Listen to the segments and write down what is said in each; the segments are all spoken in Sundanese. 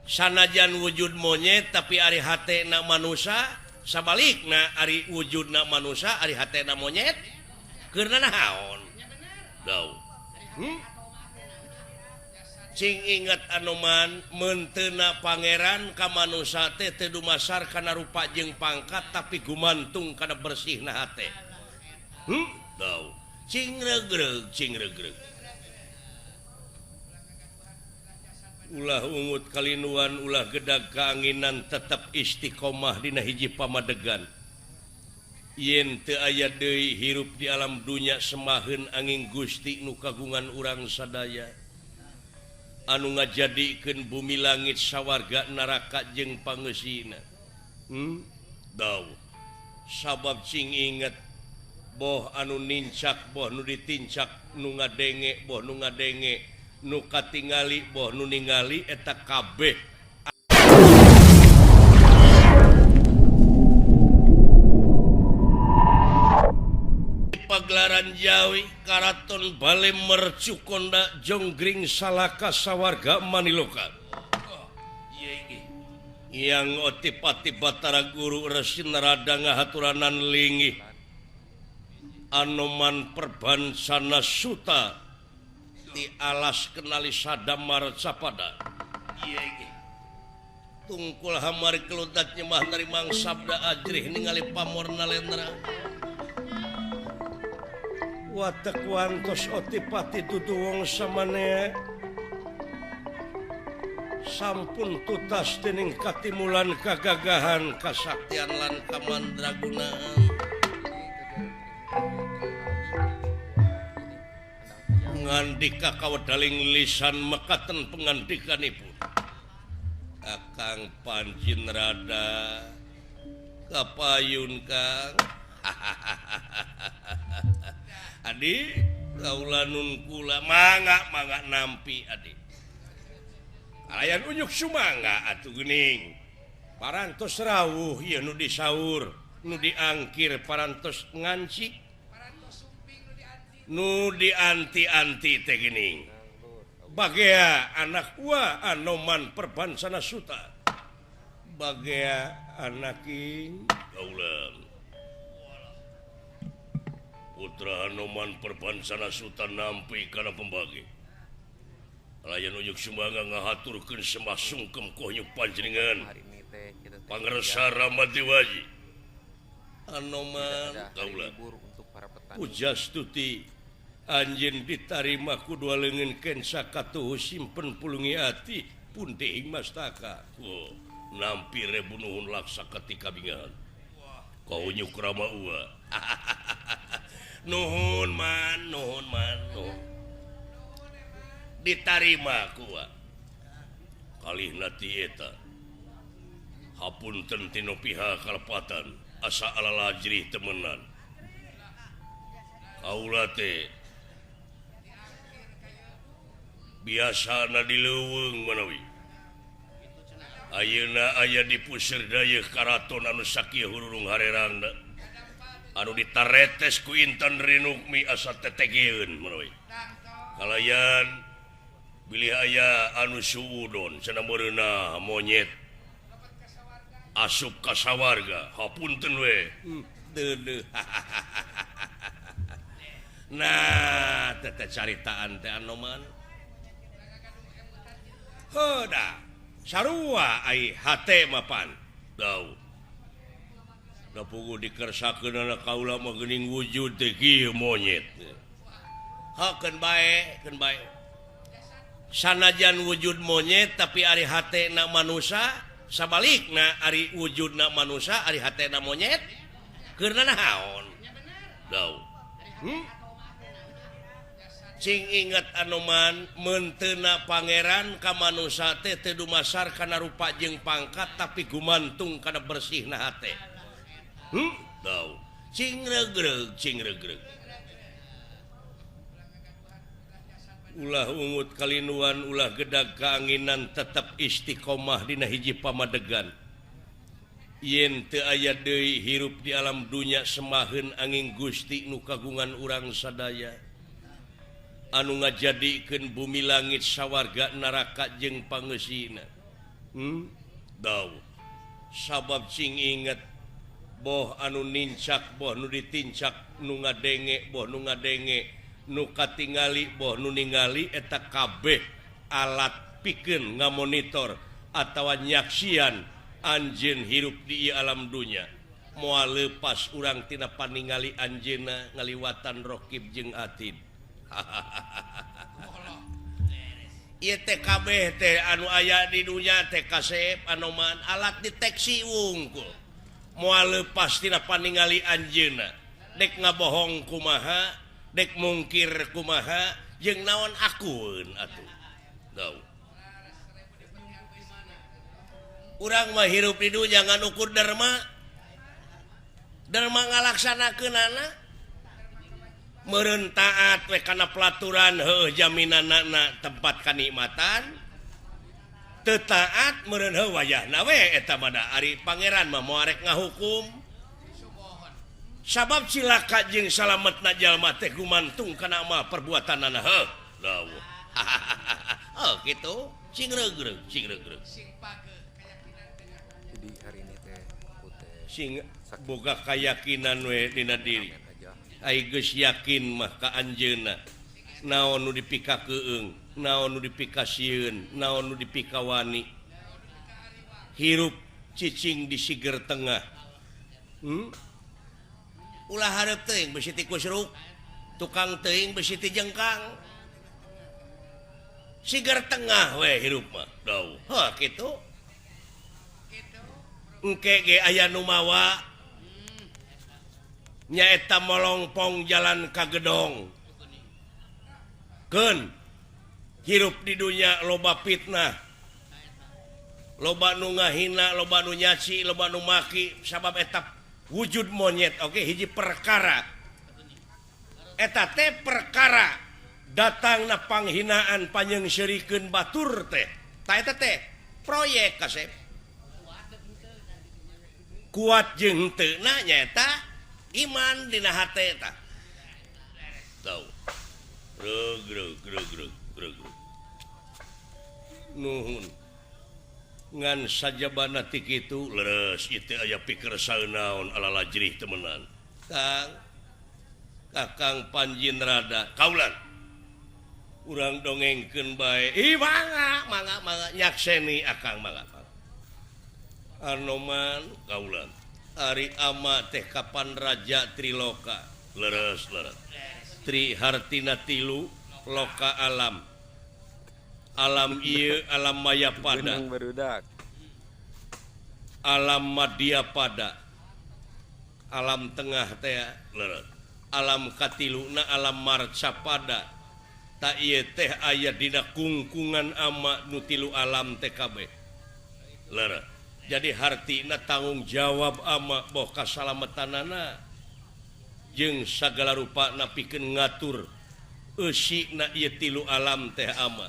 Sanajan wujud monyet tapi ari hatena manusia, sabalikna ari wujudna manusia ari hatena monyet. Keur naon? Dau. Cing inget Anoman meunteuna pangeran ka manusa teh teu dumasar kana rupa jeung pangkat tapi gumantung kana bersihna hate. Dau. Cing regreg, cing regreg. Ulah ungut kalinuan, ulah gedag kaanginan, tetep istiqomah dina hiji pamadegan. Yen teu aya deui hirup di alam dunya semaheun angin Gusti nu kagungan urang sadaya. Anu ngajadikeun bumi langit sawarga neraka jeung pangeusina. Dau. Sabab cing inget boh anu nincak boh nu ditincak, nu ngadenge boh nu ngadenge, nu katingali boh nu ningali eta kabeh. Pagelaran Jawi Karaton Bale Mercukonda Jonggring Salaka Sawarga Maniloka. Yang Otipati Batara Guru Resi Narada ngahaturanan linggih Anoman Perbansana Suta di alas kenali Sadamar Capada. Tungkul hamari keludat nyemah narimang sabda ajrih ningali pamor nalendra. Watek wantos Otipati dudu wong samanea sampun tutas dening katimulan kagagahan kasaktian lan kamandragunaan. Ngandika kawedaling lisan mekaten pengandikanipun. Kakang Panji Narada kapayun Kang. Adi kaula nun kula mangga mangga nampi adi. Alayan unyuk sumangga atuh geuning. Parantos rawuh ieu nu disaur, nu diangkir parantos ngancik. Nu dianti-anti teh geuning. Bagea anak wa Anoman Perbansana Suta. Bagea anaking kaula. Putra Anoman Perbansana Suta nampi kana pembagi. Alayan unyuk sumangga ngahaturkeun sembah sungkem kohyuk panjenengan. Pangersa Ramadiwaji. Anoman kaula. Pujastuti anjeun ditarima ku dua leungeun kensa katuhu simpen pulungi ati pundi ing mastaka. Oh, nampi rebu nuhun laksa ketika bingahan. Kaunyuk rama ua. Nuhun man, nuhun man, nuhun. Ditarima ku ua. Kalihna ti eta. Hapunten tinu pihak kalepatan asa alalajrih temenan. Kaula teh biasana di leuweung manawi. Ayeuna aya di puseur dayeuh karaton anu sakieu hurung harerangna. Anu ditaretes ku Intan Rinukmi asa tetegeun manawi. Kalayan bilih aya anu suudon cenah meureunah monyet asup ka sawarga. Hapunten we. Deudeuh. Nah, teh caritaan teh Anoman. Heuda, sarua ai hate mapan. Dau. Da puguh dikersakeun kaula mah geuning wujud teh kieu monyet. Hakeun bae, keun bae. Sanajan wujud monyet tapi ari hatena manusa, sabalikna ari wujudna manusa ari hatena monyet. Keur naon? Dau. Cing inget Anoman meunteuna pangeran ka manusa teh teu dumasar kana rupa jeung pangkat tapi gumantung kana bersihna hate. Dau. Cing regreg, cing regreg. Ulah ungut kalinuan, ulah gedag kaanginan, tetep istiqomah dina hiji pamadegan. Yen teu aya deui hirup di alam dunya semaheun angin Gusti nu kagungan urang sadaya. Anu ngajadikeun bumi langit sawarga neraka jeung pangeusina. Dawuh sabab sing inget boh anu nincak boh nu ditincak nu ngadenge boh nu ngadenge nu katingali boh nu ningali eta kabeh alat pikeun ngamonitor atawa nyaksian anjeun hirup di alam dunya moal leupas urang tina paningali anjeunna ngaliwatan rokib jeung atid. Ieu teh kabeh teh anu aya di dunya teh kasep anoman alat deteksi wungkul moal leupas tina paningali anjeunna dek ngabohong kumaha dek mungkir kumaha jeung naon akueun atuh. Dawuh urang mah hirup di dunya ngan ukur derma derma ngalaksanakeunana meureun taat we kana pelaturan heuh jaminanana tempat kanikmatan teu taat meureun heuh wayahna we eta mah da ari pangeran mah moal rek ngahukum sabab cilaka jeung salametna jalma teh gumantung kana amal perbuatanana heuh dawuh. Oh kitu sing regreg sing regreg Jadi hari ini teh aku teh sing boga kayakinan we dina diri. Ai geus yakin mah ka anjeunna naon nu dipikakeung naon nu dipikasieun naon nu dipikawani hirup cicing di siger tengah. Ulah hareup teuing besi tikus ruk tukang teuing besi ti jengkang siger tengah we hirup mah dawuh heuh kitu engke ge aya nu mawa nyaeta molongpong jalan ka gedong keun hirup di dunya loba fitnah loba nu ngahina loba nu nyaci loba nu maki sabab eta wujud monyet oke hiji perkara eta teh perkara datangna panghinaan panyeungseurikeun batur teh ta eta teh proyek kasep kuat jeung henteu na nyaeta iman dina hate eta. Tahu. Reg reg reg reg reg. Nuhun. Ngan sajabana ti kitu leres ieu teh aya pikir saeunaon ala lajrih temenan. Kang Kakang Panjin Rada kaulan. Urang dongengkeun bae. Ih mangga mangga mangga nyakseni akang mangga. Anoman kaulan. Ari ama teh kapan raja Triloka leres leres Tri hartina tilu loka alam alam ieu alam maya pada alam madya pada alam tengah teh leres alam katiluna alam marca pada ta ieu teh aya dina kungkungan ama nu tilu alam teh kabeh leres. Jadi hartina tanggung jawab ama boh kasalamatanana jeung sagala rupana pikeun ngatur eusina ieu tilu alam teh ama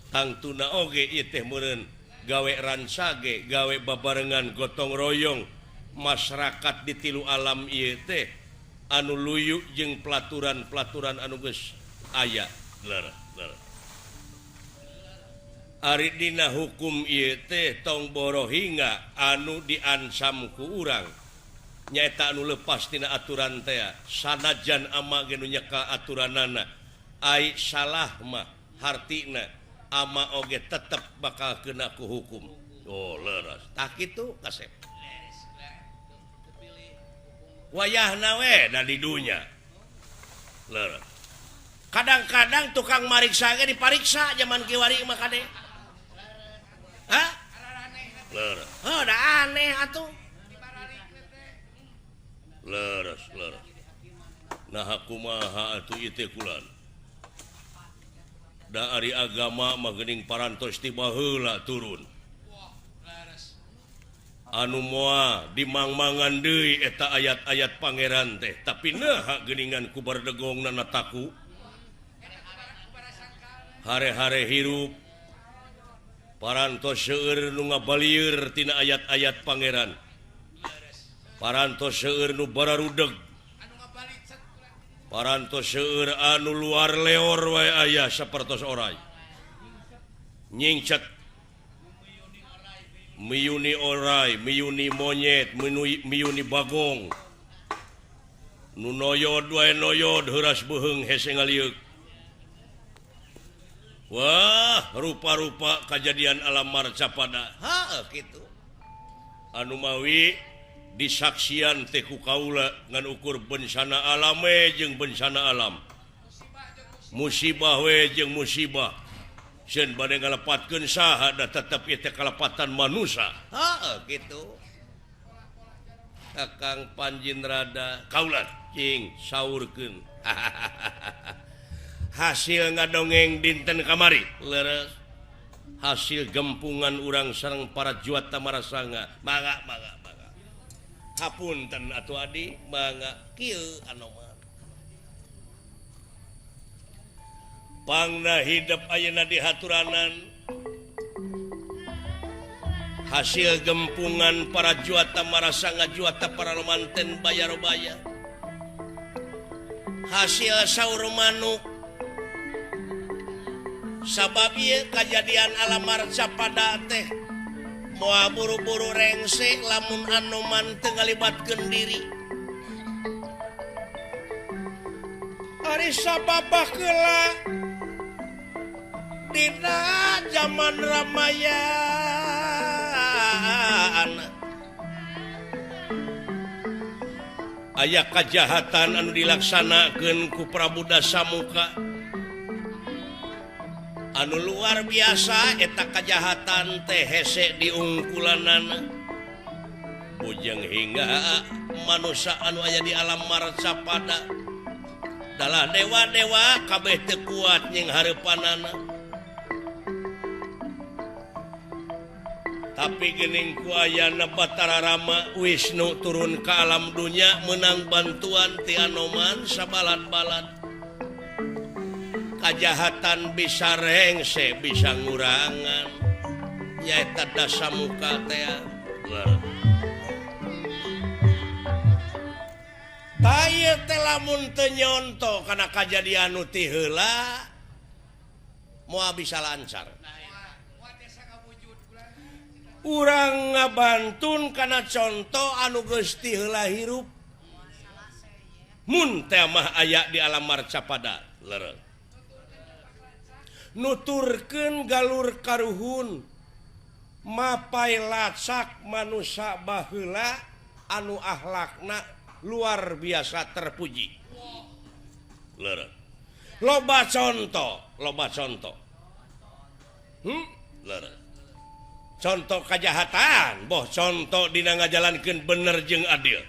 tangtuna oge ieu teh meureun gawe ransage gawe babarengan gotong royong masyarakat di tilu alam ieu teh anu luyu jeung pelaturan-pelaturan anu geus aya leres leres. Ari dina hukum ieu teh tong borohingga anu diansam ku urang nyaeta anu lepas tina aturan teh sanajan ama ge nu nyeka aturanana ai salah mah hartina ama oge tetep bakal kena ku hukum. Oh leres tah kitu kasep wayahna we da di dunya leres. Kadang-kadang tukang mariksa ge dipariksa zaman kiwari mah kade. Hah? Leres. Oh, da aneh atuh. Leres, leres. Nah kumaha atuh ieu teh kulan. Da ari agama mah geuning parantos ti baheula turun. Anu moal dimangmangan deui eta ayat-ayat pangeran teh, tapi naha geuningan ku bardegongna taku. Hare-hare hirup parantos seueur nu ngabalieur tina ayat-ayat pangeran. Parantos seueur nu bararudeg. Parantos seueur anu luar leor wae aya sapertos oray. Nyingcet. Miyuni orai, miyuni monyet, miyuni bagong. Nu noyod wae noyod heuras beuheung hese ngalieuk. Wah, rupa-rupa kajadian alam marcapada. Heuh kitu. Anu mawi disaksian teh ku kaula ngan ukur bencana alame jeung bencana alam. Musibah we jeung musibah. Sieun bade ngalepatkeun saha da tetep ieu teh kalepatan manusa. Heuh kitu. Kakang Panjin rada kaula cing saurkeun. Hasil ngadongeng dinten kamari leres. Hasil gempungan urang sareng para juata marasanga. Mangga mangga mangga. Hapunten atuh adi mangga kieu anoman. Pangna hidup ayeuna di haturanan hasil gempungan para juata marasanga juata para romanten bayarobaya hasil saur manuk sabab ieu kajadian alam marcapada teh moal buru-buru rengse lamun anoman teu ngalibatkeun diri. Ari sabab baheula dina zaman Ramayana aya kajahatan anu dilaksanakeun ku Prabu Dasamuka anu luar biasa eta kajahatan teh hese diungkulanana bujeng hingga manusia anu aya di alam marcapada dalah dewa-dewa kabeh teu kuat nying hareupanana. Tapi geuning ku ayana Batara Rama Wisnu turun ke alam dunia menang bantuan ti Anoman sabalat-balat. Kajahatan bisa rengse bisa ngurangan nyaeta Dasamuka teh. Tah ieu teh lamun teu nyonto kana kajadian nu ti heula moal bisa lancar. Urang ngabantun kana conto anu geus ti heula hirup mun teh mah aya di alam marcapada lereung nuturkeun galur karuhun mapai lacak manusa baheula anu akhlakna luar biasa terpuji lereung loba conto lereung contoh kajahatan boh contoh dina ngajalankeun bener jeung adil.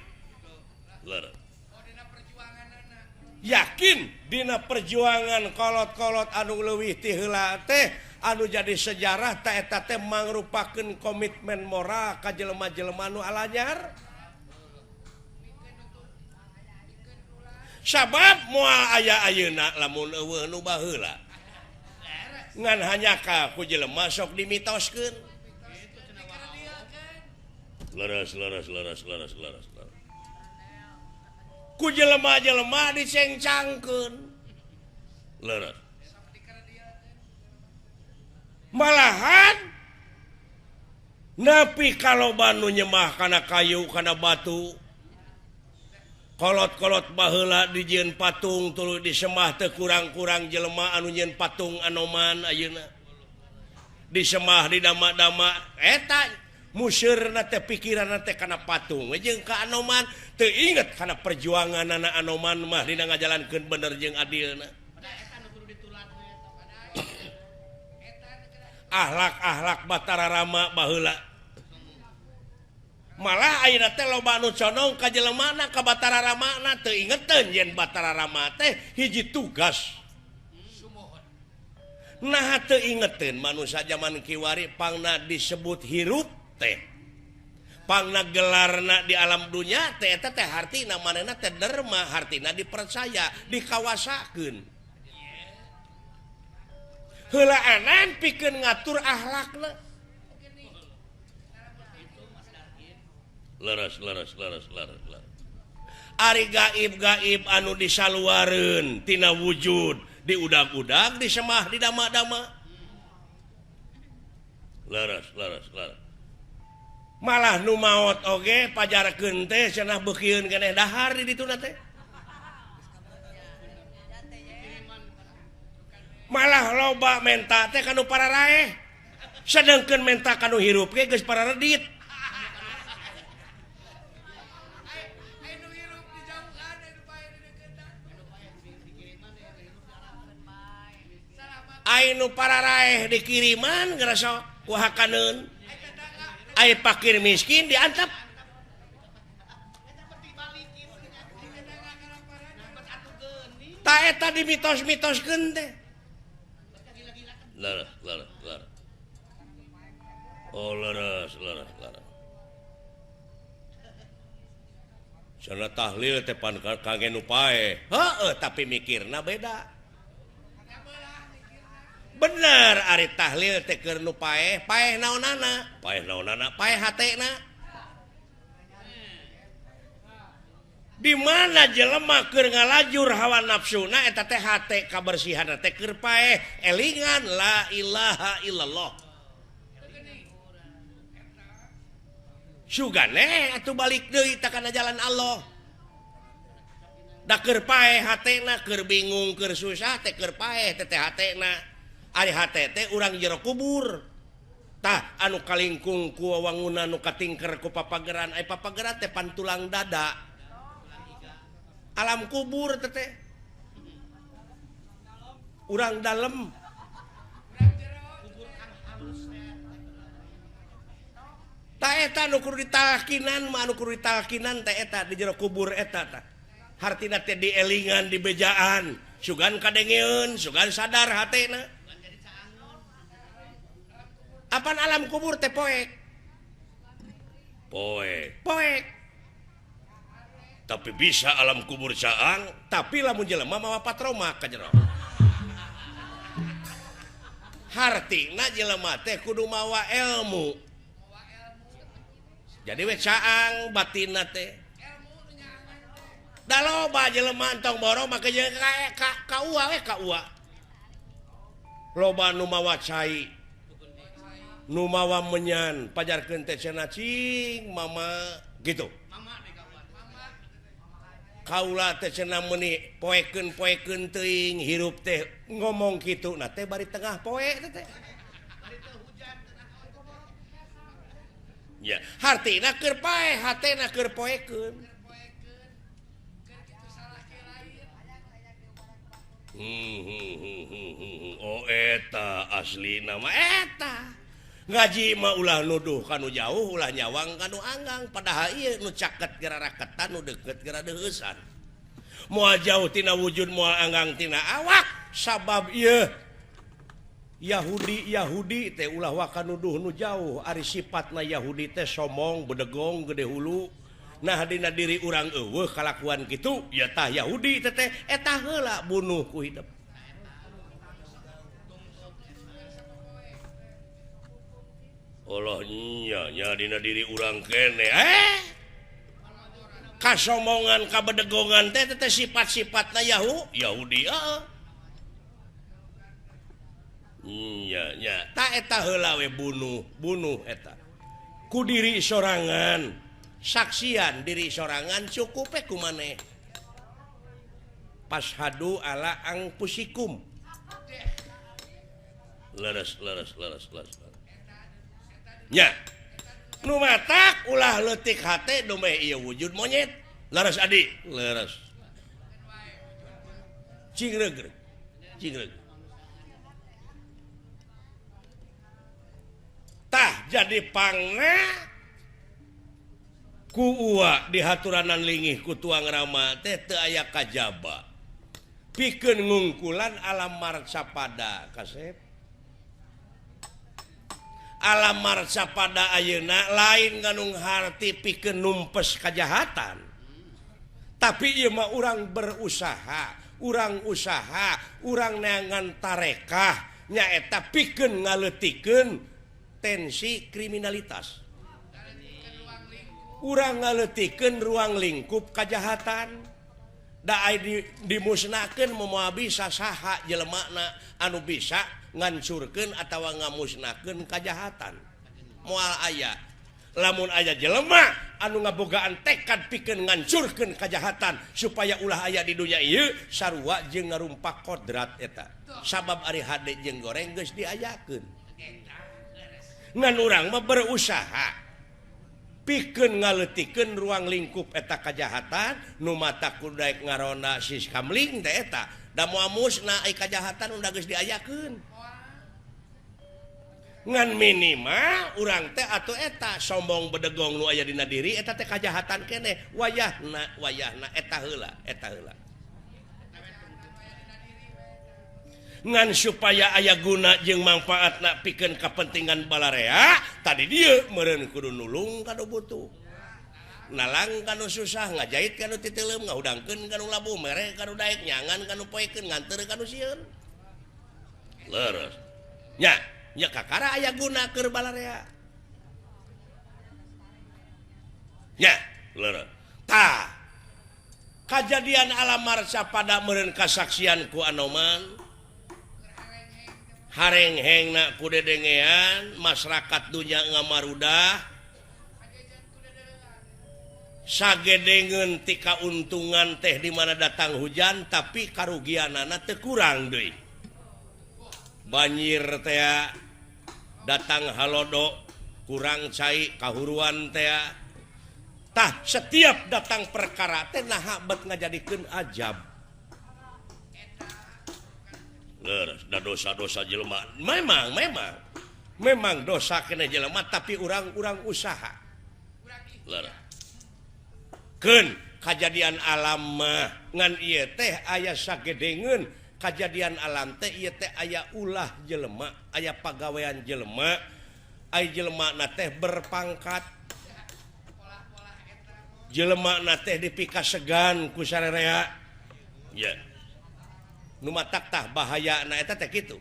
Leres. Yakin dina perjuangan kolot-kolot anu leuwih ti heula teh anu jadi sejarah ta eta teh mangrupakeun komitmen moral ka jelema-jelema anu alanyar. Sabab moal aya ayeuna lamun eueuh nu baheula. Ngan hanya ka ku jelema sok dimitoskeun. Leres leres leres leres leres. Ku jelema-jelema dicengcangkeun. Leres. Malahan nepi kaloba nu nyemah kana kayu kana batu. Kolot-kolot baheula dijieun patung tuluy disemah teu kurang-kurang jelema anu nyieun patung anoman ayeuna. Disemah didama-dama eta museurna teh pikiranna teh kana patung jeung ka anoman teu inget kana perjuanganana anoman mah dina ngajalankeun bener jeung adilna. Ahlak-ahlak Batara Rama baheula. Malah ayeuna teh loba anu condong ka jelemana ka Batara Ramana teu ingeteun yen Batara Rama teh hiji tugas. Nah teu ingeteun manusia zaman kiwari pangna disebut hirup teh. Pangna gelarna di alam dunya teh eta teh hartina manehna teh derma, hartina dipercaya, dikawasakeun. Heulaanan pikeun ngatur ahlakna. Leres leres leres leres leres. Ari gaib-gaib anu disaluareun tina wujud diudag-udag disemah didama-dama. Leres leres leres. Malah nu maot oge pajarkeun teh cenah beukieun keneh dahar di dituna teh. Malah loba menta teh kanu pararaeh. Sedengkeun menta kanu hirup ge geus pararedit. Ai nu pararaeh dikiriman ngerasa kuhakaneun. Ai pakir miskin diantep. Ta eta dimitos-mitoskeun teh. Leres, leres, leres. Oh leres, leres, leres. Cenah tahlil teh pan kangge nu paeh. Heueuh, tapi mikirna beda. Bener ari tahlil teh keur nu paeh, paeh naonana? Paeh naonana? Paeh hatena. Di mana jelema keur ngalajur hawa nafsuna eta teh hate kabersihanna teh keur paeh, elingan la ilaha illallah. Sugane atuh balik deui ta kana jalan Allah. Da keur paeh hatena, keur bingung, keur susah teh keur paeh teh hatena. Ari hate teh urang jero kubur. Tah anu kalingkung ku wangunan nu katingker ku papageran, ai papageran teh pan tulang dada. Alam kubur teh teh. Urang dalem. Tah eta nu kudu ditalkinan mah anu kudu ditalkinan teh eta di jero kubur eta tah. Hartina teh dielingan dibejaan, sugan kadengeun, sugan sadar hatena. Apan alam kubur teh poek? Poek. Poek. Tapi bisa alam kubur caang, tapi lamun jelema mawa patroma ka jero. Hartina jelema teh kudu mawa ilmu. Jadi we caang batinna teh. Da loba jelema entong borong make jeung ka ua we ka ua. Loba nu mawa cai. Nu mawa menyan pajarkeun teh cenah cing mama gitu. Kaula teh cenah meuni poekeun-poekeun teuing hirup teh ngomong kitu na teh bari tengah poe teh teh. Ya, hartina keur paeh, hatena keur poekeun. Oh eta aslina mah eta. Ngaji mah ulah nuduh kanu jauh, ulah nyawang kanu anggang, padahal ieu nu caket geura raketan, nu deukeut geura deuheusan. Moal jauh tina wujud, moal anggang tina awak, sabab ieu Yahudi Yahudi teh ulah waka nuduh nu jauh, ari sifatna Yahudi teh somong, bedegong, gede hulu. Nah dina diri urang eueuh kalakuan kitu, ya tah Yahudi teh teh eta heula bunuh ku hidup. Allah nya nya dina diri urang kene kasomongan kabedegongan teh teh sifat-sifatna Yahudi heeh. Nya nya ta eta heula we bunuh bunuh eta ku diri sorangan saksian diri sorangan cukup we ku maneh pashadu ala angpusikum. Leres leres leres leres. Nya nu matak ulah leutik hate dumeh ieu wujud monyet. Leres adi, leres. Cingreug, cingreug. Tah jadi pangna ku ua di haturanan lingih ku tuang rama teh teu aya kajaba. Pikeun ngungkulan alam marcapada kasep. Alam marcapada ayeuna lain nganung harti pikeun numpes kajahatan. Tapi ieu mah urang berusaha, urang usaha, urang neangan tarekah nyaeta pikeun ngaleutikeun tensi kriminalitas. Urang ngaleutikeun ruang lingkup kajahatan. Da ai dimusnahkeun moal bisa saha jelemana anu bisa ngancurkeun atawa ngamusnahkeun kajahatan. Moal aya. Lamun aya jelema anu ngabogaan tekad pikeun ngancurkeun kajahatan supaya ulah aya di dunya ieu sarua jeung ngarumpak kodrat eta. Sabab ari hade jeung goreng geus diayakeun. Ngan urang mah berusaha pikeun ngaleutikeun ruang lingkup eta kajahatan nu mata kudu daek ngaronda siskamling teh eta. Da moal musna ai kajahatan udah geus diayakeun. Ngan minimal urang teh atuh eta sombong bedegong nu aya dina diri eta teh kajahatan keneh wayahna wayahna eta heula eta heula. Ngan supaya aya guna jeung mangfaatna pikeun kapentingan balarea tadi dieu meureun kudu nulung ka nu butuh. Nalang ka nu susah, ngajait ka nu titeuleum, ngahudangkeun ka nu labuh, mere ka nu daek, nyangan ka nu poekeun, nganteur ka nu sieun. Leres. Nya nya kakara aya guna keur balarea. Nya, leres. Tah, kajadian alam marsa pada meureun kasaksian ku Anoman. Harenghengna ku dedengean, masyarakat dunya ngamarudah. Sagedengeun ti kauntungan teh di mana datang hujan tapi karugianana teu kurang deui. Banjir teh datang halodo kurang cai kahuruan teh. Tah setiap datang perkara teh naha bet ngajadikeun ajab. Leres da dosa-dosa jelema memang memang memang dosa kena jelema tapi urang-urang usaha. Leres. Keun kajadian alam mah ngan ieu teh aya sagedengeun kajadian alam teh ieu teh aya ulah jelema, aya pagawean jelema, aya jelema na teh berpangkat. Jelema na teh dipikasegan ku sarerea. Ya. Nu matak tah bahayana eta teh kitu.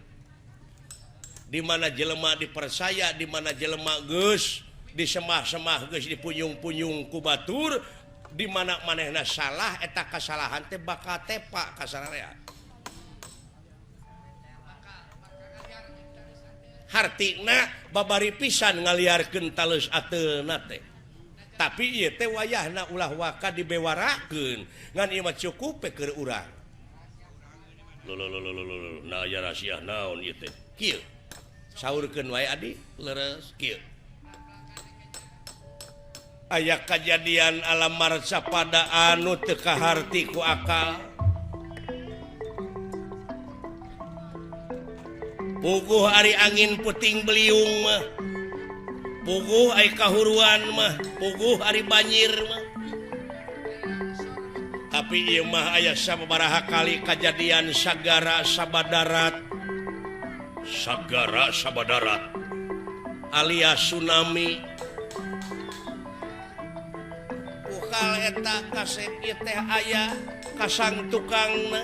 Di mana jelema dipercaya, di mana jelema geus disemah-semah geus dipunyung-punyung ku batur, di mana manehna salah eta kasalahan teh bakal tepak ka sararea. Hartina babari pisan ngaliarkeun taleus ateuna teh. Tapi ieu teh wayahna ulah waka dibewarakeun, ngan ieu mah cukup pe keur urang. Lho lho lho lho lho, nah aya rahasia naon ieu teh? Kieu. Saurkeun wae adi, leres kieu. Aya kajadian alam marsa pada anu teu kaharti ku akal. Puguh ari angin puting beliung mah, puguh ari kahuruan mah, puguh ari banjir mah. Tapi ieu mah aya sababaraha kali kajadian sagara sabadarat. Sagara sabadarat alias tsunami. Ukal eta kasep ieu teh aya kasang tukangna.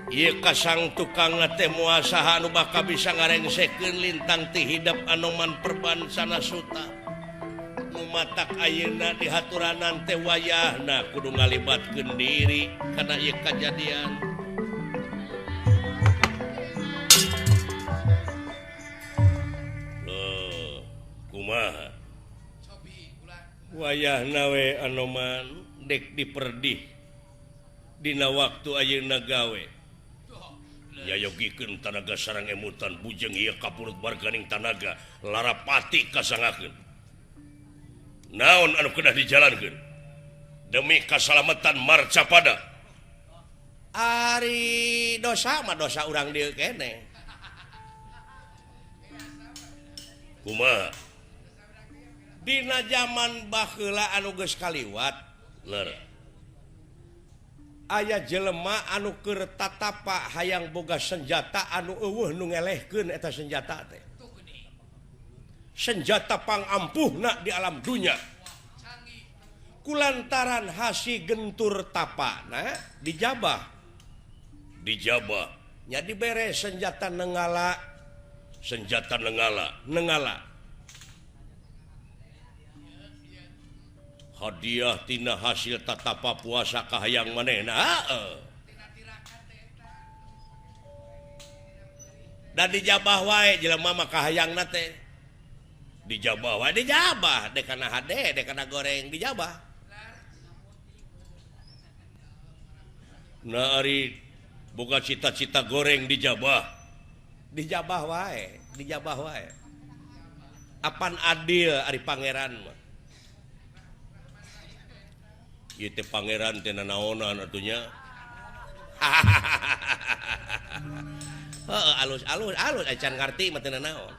Ieu kasang tukangna teh moal saha anu bakal bisa ngarengsekeun lintang ti hidep Anoman Perbansana Suta. Nu matak ayeuna dihaturanan teh wayahna kudu ngalibatkeun diri kana ieu kajadian. Loh, kumaha? Wayahna we Anoman dek diperdih dina waktu ayeuna gawe. Yayogikeun tanaga sareng emutan bujeng ieu kapurut barganing tanaga larapati kasangakeun. Naon anu kedah dijalankeun demi kasalamatan marcapada. Ari dosa mah dosa urang dieu keneh. Kumaha? Dina jaman baheula anu geus kaliwat, leres. Aya jelema anu keur tatapa hayang boga senjata anu eueuh nu ngelehkeun eta senjata teh. Senjata pangampuhna di alam dunya. Kulantaran hasi gentur tapana dijabah. Dijabah. Nya dibere senjata nenggala. Senjata nenggala, nenggala. Hadiah tina hasil tatapa puasa kahayang manehna. Heeh. Da dijabah wae jelema mah kahayangna teh. Dijabah wae dijabah, dek kana hade, dek kana goreng dijabah. Nah ari boga cita-cita goreng dijabah. Dijabah wae, dijabah wae. Apan adil ari pangeran mah. Ieu teh pangeran teh nanaonan atunya. Heeh, alus-alus alus acan ngarti mah teu nanaon.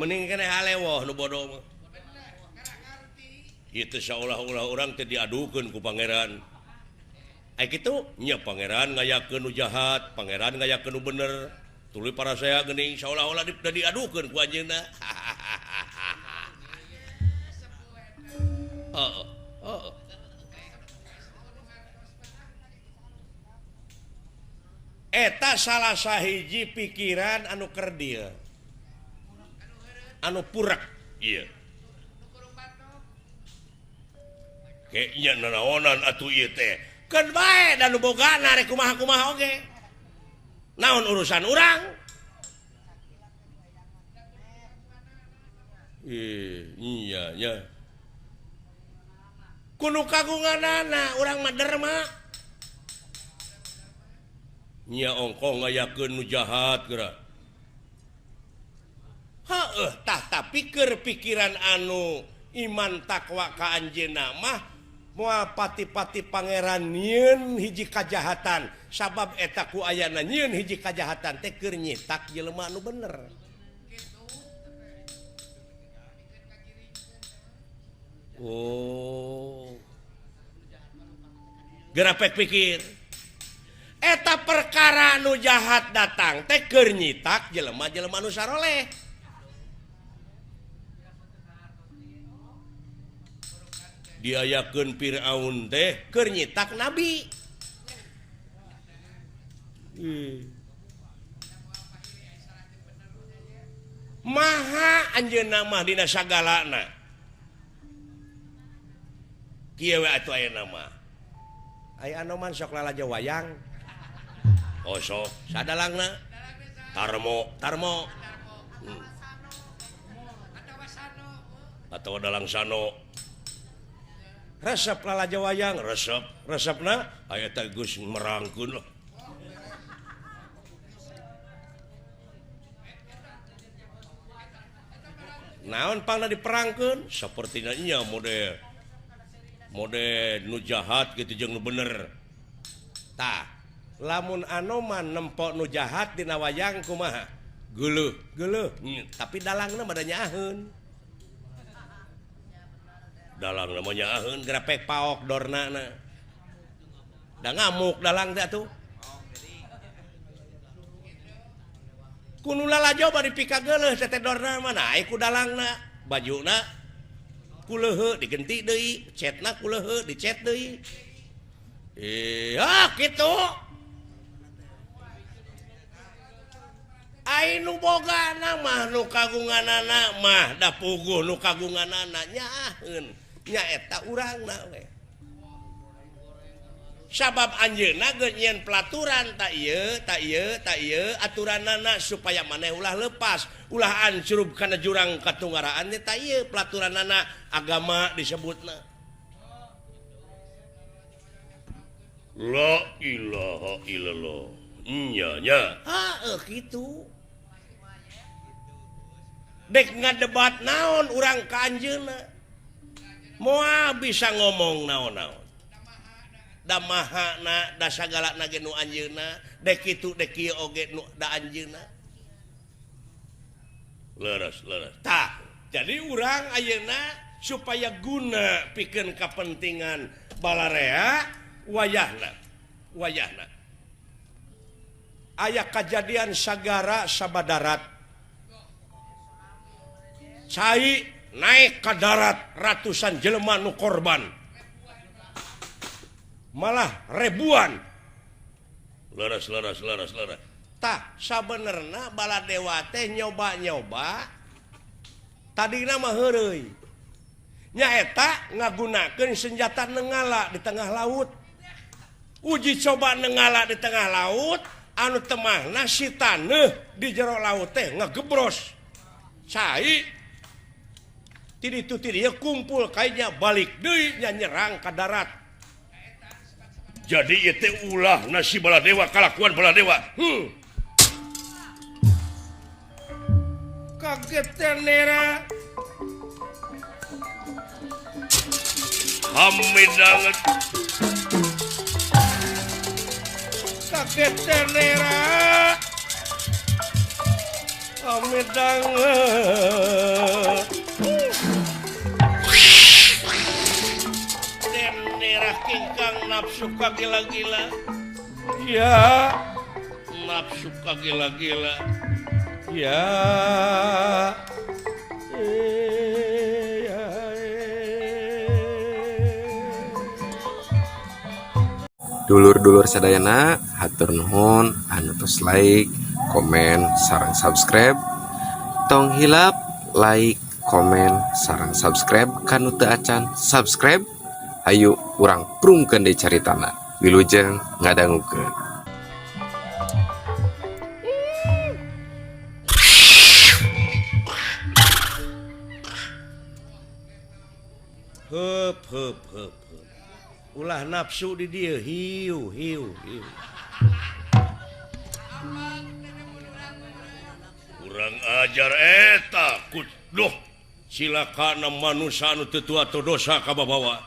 Mending keneh halewoh nu bodoh mah. Ieu teh saolah-olah urang teh diadukeun ku pangeran. Ai kitu nya pangeran ngayakeun nu jahat, pangeran ngayakeun nu bener. Tuluy parasea geuning saolah-olah diadukeun ku anjeunna. Heeh. Oh. Eta salah sahiji pikiran anu kerdil, anu purak. Iya. Kayaknya nanaonan atuh ieu teh. Keun bae da nu bogana rek kumaha-kumaha oge. Naon urusan urang? Iya nya. Kuno kagunganana urang mah derma. Nya ongkoh ngayakeun nu jahat geura. Heueuh tah tapi keur pikiran anu iman takwa ka anjeunna mah moal pati-pati pangeran nyieun hiji kajahatan sabab eta ku ayana nyieun hiji kajahatan teh keur nyitak jelema anu bener. Oh. Gerapek pikir. Eta perkara nu jahat datang teh keur nyitak jelema-jelema nu saroleh. Diayakeun Firaun teh keur nyitak nabi. Maha anjeunna mah dina sagalana. Kieu we atuh aya nama. Aya anoman sok lalajo wayang. Oh sok sadalangna. Tarmo, Tarmo. Atawa dalang sano. Resep lalajo wayang, resep. Resepna aya teh geus merangkeun lah. Naon pangna diperangkeun? Sapertina nya model mode nu jahat gitu jeung nu bener. Tah, lamun anoman nempok nu jahat dina wayang kumaha? Geuleuh, geuleuh. Tapi dalangna mah da nyaaheun. Dalangna mah nyaaheun grapek paok dornana. Da ngamuk dalang teh atuh. Ku nu lalajo bari pikageuleuh teh teh dorna mah naik ku dalangna, bajuna kuleuheuh digenti deui, cetna kuleuheuh dicet deui. Ah kitu. Ai nu bogana mah nu kagunganana mah da puguh nu kagunganana nyaaheun. Nya eta urangna we. Sabab anjeunna geus nyieun pelaturan ta ieu, ta ieu, ta ieu aturanana supaya maneh ulah lepas, ulah ancrub kana jurang katunggaraan teh ta ieu pelaturanana agama disebutna. La ilaha illallah. Nya nya. Heuh kitu. Dek ngadebat naon urang ka anjeunna. Moal bisa ngomong naon-naon. Da mahana da sagalana ge nu anjeunna, dek kitu dek kieu oge nu da anjeunna. Leres, leres. Tah, jadi urang ayeuna supaya guna pikeun kapentingan balarea wayahna. Wayahna. Aya kajadian sagara sabadarat. Cai naik ka darat ratusan jelema nu korban. Malah ribuan. Leres, leres, leres, leres. Tah, sabenerna Baladewa teh nyoba-nyoba tadina mah heureuy. Nyaeta ngagunakeun senjata nenggala di tengah laut. Uji coba nenggala di tengah laut, Anu temahna si taneuh di jero laut teh ngegebros. Cai ti ditu ti dieu kumpul kayaknya balik deui nya nyerang ka darat. Jadi ieu teh ulah nasi Baladewa kalakuan Baladewa. Kaget tenera. Hamidanget. Kaget tenera. Hamidanget. Tenera kingkang nafsu kagila-gila. Ya, nafsu kagila-gila. Ya. Dulur-dulur sadayana hatur nuhun anu tos like, komen, sareng subscribe. Tong hilap like, komen, sareng subscribe kanu teu acan subscribe. Hayu urang prungkeun deui caritana. Wilujeng ngadangukeun. Hup hup hup. Ulah nafsu di dieu hiu hiu hiu. Kurang ajar eta kuduh cilakana manusia anu teu tua atau dosa ka babawa.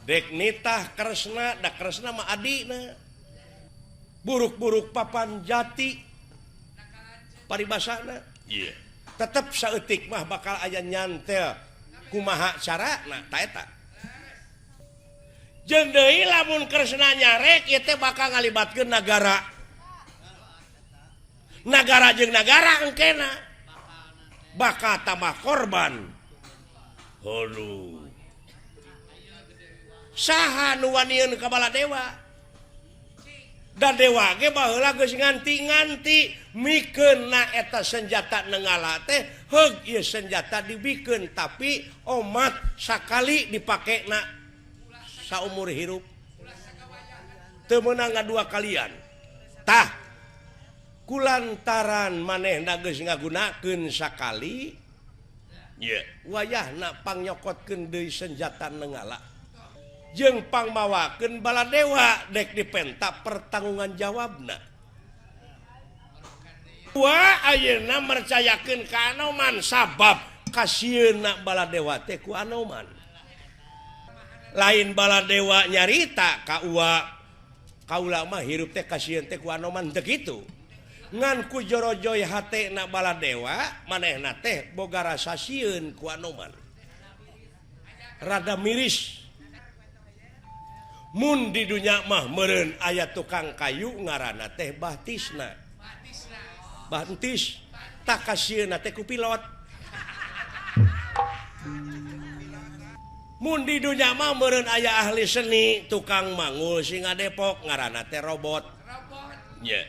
Dek nitah Kresna da Kresna mah adina. Buruk-buruk papan jati paribasana. Iya. Tetep saeutik mah bakal aya nyantel kumaha carana ta eta. Jeung deui lamun Kresna nyarek ieu teh bakal ngalibatkeun nagara. Nagara jeung nagara engkena bakal tambah korban. Aduh. Saha nu wanieun ka Baladewa? Da dewa ge baheula geus nganti-nganti mikeun na eta senjata nenggala teh heug ieu senjata dibikeun tapi omat sakali dipake na saumur hirup. Teu meunang ngadua kalian. Tah kulantaran manehna geus ngagunakeun sakali ye wayahna pangyokotkeun deui senjata nenggala. Jeung pangmawakeun Baladewa dek dipenta pertanggungan jawabna. Wa ayeuna mercayakeun ka Anoman sabab kasieunna Baladewa teh ku Anoman. Lain Baladewa nyarita ka uwa kaula mah hirup teh kasieun teh ku Anoman teu kitu. Ngan ku jorojoy hatena Baladewa manehna teh boga rasa sieun ku Anoman. Rada miris. Mun di dunya mah meureun aya tukang kayu ngaranna teh Bahtisna. Bahtis tak kasieunna teh ku pilot. Mun di dunya mah meureun aya ahli seni tukang mangul singa Depok ngaranna teh robot. Nya.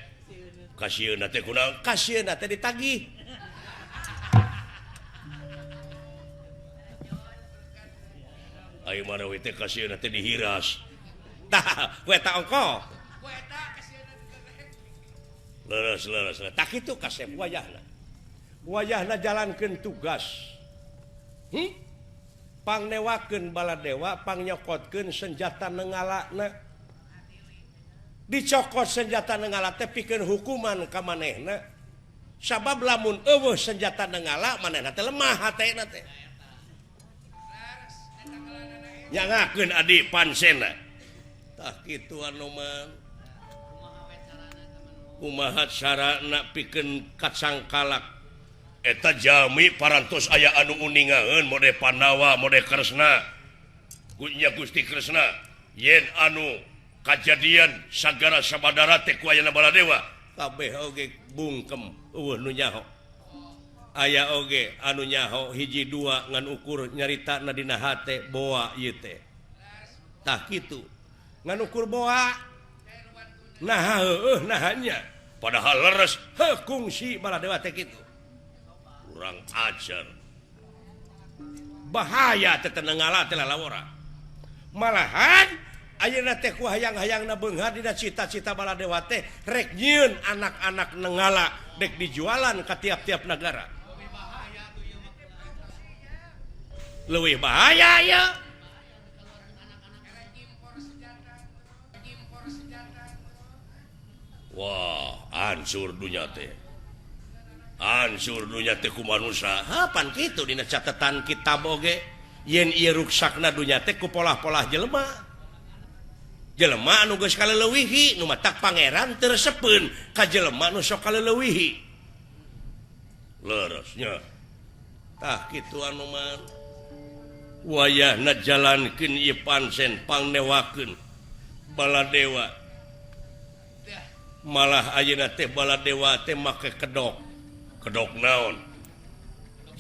Kasieunna teh kunaon? Kasieunna teh ditagih. Ayo mana we teh kasieunna teh dihiras. Tah, we ta ongko. Leres leres. Tak kitu kasep wayahna. Wayahna jalankeun tugas. Pangnewakeun Baladewa, pangnyokokeun senjata nengalana. Dicokot senjata nenggala teh pikeun hukuman ka manehna. Sabab lamun eueuh senjata nenggala manehna teh lemah hatena teh. Nyangakeun adi pansena. Tah kitu Anoman. Kumaha carana pikeun kacangkalak eta jami parantos aya anu uningaeun mode Pandawa mode Kresna. Nya Gusti Kresna yen anu kajadian sagara sabadara teh ku ayana Baladewa kabeh oge bungkem eueuh nu nyaho. Aya oge anu nyaho hiji dua ngan ukur nyaritana dina hate boa ieu teh. Tah kitu ngan ukur boa. Nah heueuh nahanya padahal leres heuh kungsi Baladewa teh kitu. Kurang ajar. Bahaya teh nenggala teh lalawora. Malahan Ayeuna teh ku hayang-hayangna beunghar dina cita-cita Baladewa teh rek nyieun anak-anak nenggala dek dijualan ka tiap-tiap negara. Leuwih bahaya ya. Wah, hancur dunya teh. Hancur dunya teh ku manusia. Ha pan kitu dina catatan kitab oge yen ieu ruksakna dunya teh ku polah-polah jelema. Jelema anu geus kaleuwihi nu matak pangeran teu resepeun ka jelema nu sok kaleuwihi. Leresnya. Tah kitu anu mah. Wayahna jalankeun ieu pansen pangnewakeun Baladewa. Malah ayeuna teh Baladewa teh make kedok. Kedok naon?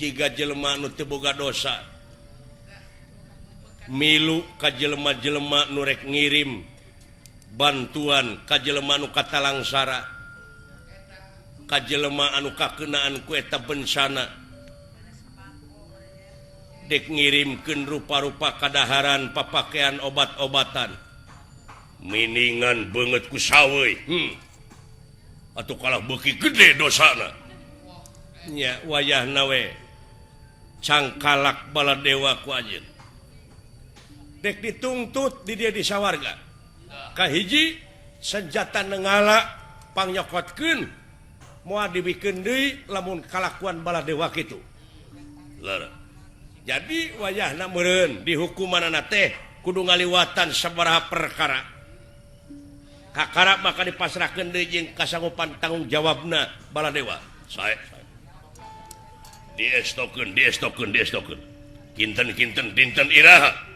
Jiga jelema nu teu boga dosa. Milu ka jelema-jelema nu rek ngirim bantuan ka jelema nu katalangsara ka jelema anu kakeunaan ku eta bencana dek ngirimkeun rupa-rupa kadaharan papakean obat-obatan miningan beungeut ku saweuy atuh kalah beuki gede dosana nya wayahna we cangkalak Baladewa ku anjeun dek dituntut di dia di sawarga. Kahiji senjata nenggala pangnyokotkeun moal dibikeun deui lamun kalakuan Baladewa kitu. Leres. Jadi wayahna meureun dihukumanana teh kudu ngaliwatan sabaraha perkara. Kakara maka dipasrahkeun deui jeung kasanggupan tanggung jawabna Baladewa. Sae. Diestokeun, diestokeun, diestokeun. Kinten-kinten dinten iraha.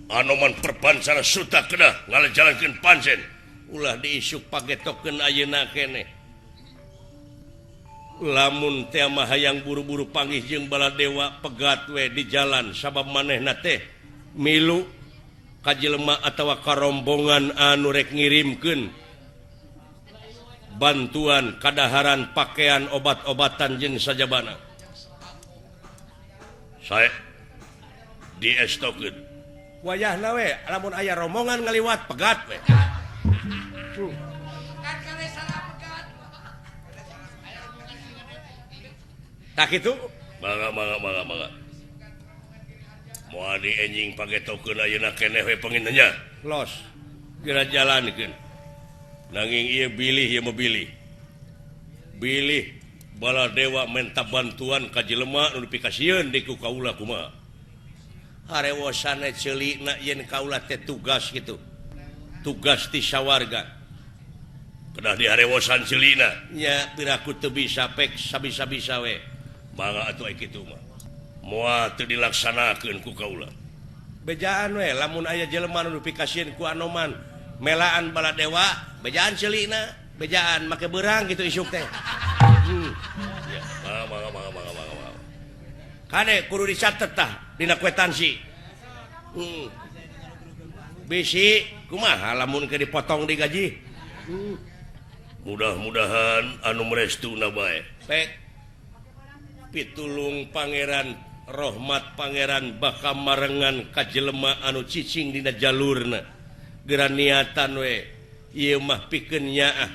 Anoman perpansana suta kedah ngalajalankeun pansen ulah diisuk pagetokeun ayeuna keneh lamun teh mah hayang buru-buru panggih jeung Baladewa pegat we di jalan sabab manehna teh milu ka jelema atawa karombongan anu rek ngirimkeun bantuan kadaharan pakaian obat-obatan jeung sajabana. Sae diestokeun wayahna we lamun aya rombongan ngaliwat pegat we. Tah kitu mangga mangga mangga mangga. Moal dienjing pagetokeun ayeuna keneh we panginten nya. Los geura jalankeun. Nanging ieu bilih ieu mah bilih. Bilih Baladewa menta bantuan ka jelema nu dipikasieun di ku kaula kumaha. Harewosana ceulina yen kaula teh tugas gitu. Tugas ti sawarga. Kedah diharewosan ceulina. Nya piraku teu bisa pek sabisa-bisa we. Mangga atuh ai kitu mah. Moal teu dilaksanakeun ku kaula. Bejaan we lamun aya jelema nu dipikasieun ku Anoman melaan Baladewa, bejaan ceulina, bejaan make beurang gitu isuk teh. Ya, mangga mangga mangga mangga mangga. Kade kudu dicatet tah dina kwetansi. Bisi kumaha lamun ke dipotong di gaji. Mudah-mudahan anu merestuna bae. Pek pitulung pangeran rahmat pangeran bakal marengan ka jelema anu cicing dina jalurna. Geura niatan we ieu mah pikeun nyaah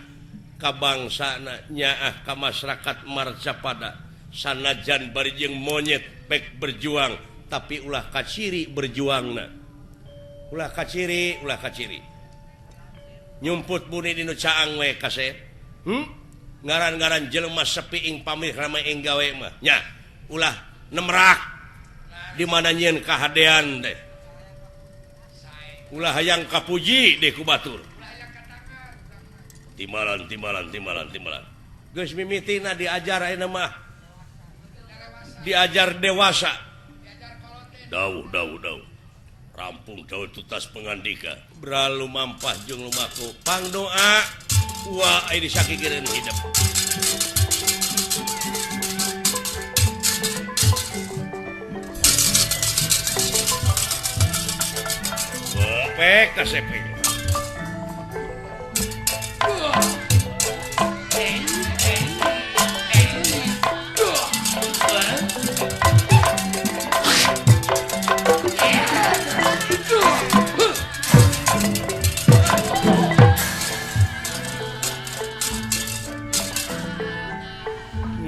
ka bangsana, nyaah ka masyarakat Marcapada. Sanajan bari jeung monyet pek berjuang tapi ulah kaciri berjuangna. Ulah kaciri, ulah kaciri. Nyumput buni dinu caang we kasep. Ngaran-ngaran jelema sepi ing pamrih rame ing gawe mah. Nya, ulah nemrak di mana nyieun kahadean teh. Ulah hayang kapuji deh ku batur. Timbalan, timbalan, timbalan, timbalan. Geus mimitina diajar ayeuna mah. Diajar dewasa. Dauh, dauh, dauh. Rampung dauh tutas pengandika. Beralu mampah jeung lumaku. Pangdoa wa ai disakikireun hidup. Pek kasep.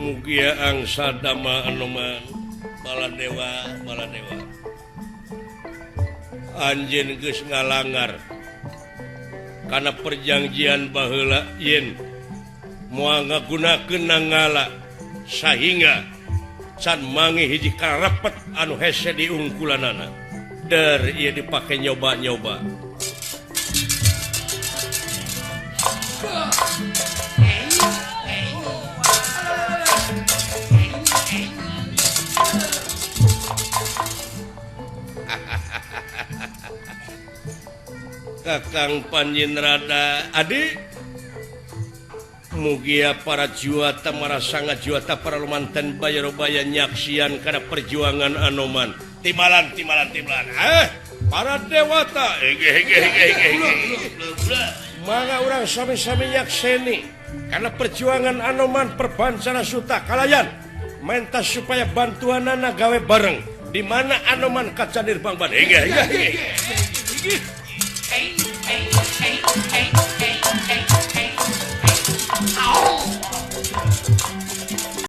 Mugia angsa dama Anoman Baladewa Baladewa. Anjeun geus ngalangar kana perjanjian baheula yen moal ngagunakeun nangala sahingga can mangi hiji karepet anu hese diungkulanana. Der ieu dipake nyoba-nyoba. Kakang Panjinrada Adi mugia para juwata marasanga juwata para lumanten bayarobaya nyaksian kana perjuangan Anoman. Timalan timalan timalan. Para dewata. Mangga urang sami-sami nyakseni karena perjuangan Anoman perbancana suta kalayan menta supaya bantuanana gawe bareng di mana Anoman kaca nirbang ban.